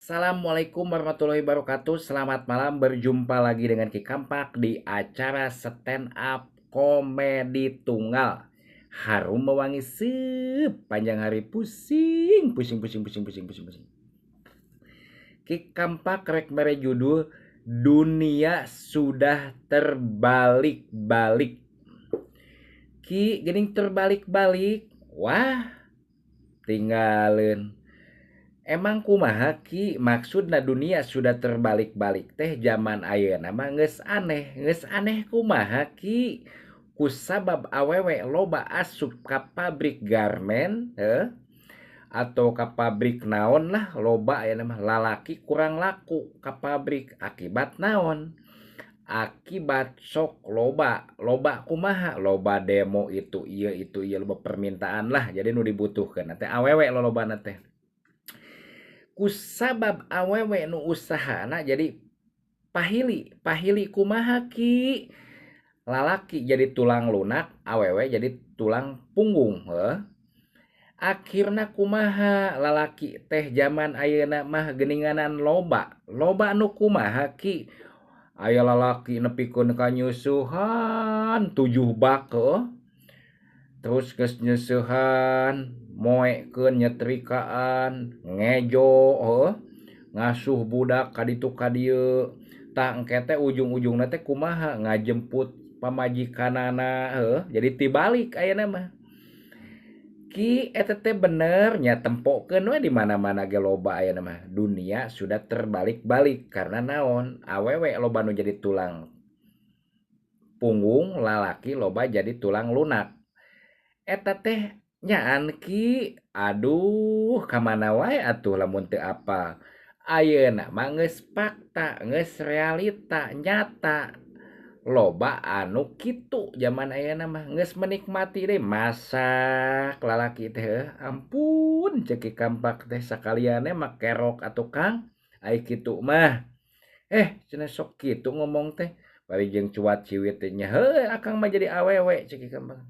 Assalamualaikum warahmatullahi wabarakatuh. Selamat malam, berjumpa lagi dengan Ki Kampak di acara stand up komedi tunggal. Harum mewangi sepanjang hari, pusing, pusing, pusing, pusing, pusing, pusing, pusing. Ki Kampak rek mere judul Dunia Sudah Terbalik-Balik. Ki geuning terbalik-balik, wah tinggalin. Emang kumaha Ki maksudna dunia sudah terbalik-balik teh? Zaman ayeuna mah geus aneh, geus aneh kumaha Ki? Kusabab awewe loba asup ka pabrik garmen heuh atau ka pabrik naon lah, loba ayeuna mah lalaki kurang laku ka pabrik. Akibat naon? Akibat sok loba, loba kumaha, loba demo itu ieu itu ieu, loba permintaan lah, jadi nu dibutuhkeun teh awewe lolobana teh. Kusabab awewe nu usahana jadi pahili. Pahili kumaha Ki? Lalaki jadi tulang lunak, awewe jadi tulang punggung heuh. Akhirna kumaha? Lalaki teh zaman ayeuna mah geuninganan loba, loba nu kumaha Ki? Aya lalaki nepikeun ka nyeusehan 7 bak heuh, terus geus nyeusehan moekeun, nyetrikaan, ngejo heuh, ngasuh budak ka ditu ka dieu. Tah, engke teh ujung-ujungna teh kumaha? Ngajemput pamajikanana heuh. Jadi tibalik ayeuna mah Ki. Eta teh bener nya, tempokeun we di mana-mana ge loba ayeuna mah. Dunia sudah terbalik-balik karena naon? Awewe loba nu jadi tulang punggung, lalaki loba jadi tulang lunak. Eta teh nyaan Ki? Aduh, ka mana wae atuh lamun teu apal. Ayeuna mah geus fakta, geus realita nyata, loba anu kitu zaman ayeuna mah. Geus menikmati deui masak lalaki teh heuh. Ampun, ceuk Ki Kampak teh, sakalian mah kerok atuh Kang ai kitu mah. Eh, cenah sok kitu ngomong teh bari jeung cuat ciwit teh nya. Heuh, akang mah jadi awewe, ceuk Ki Kampak.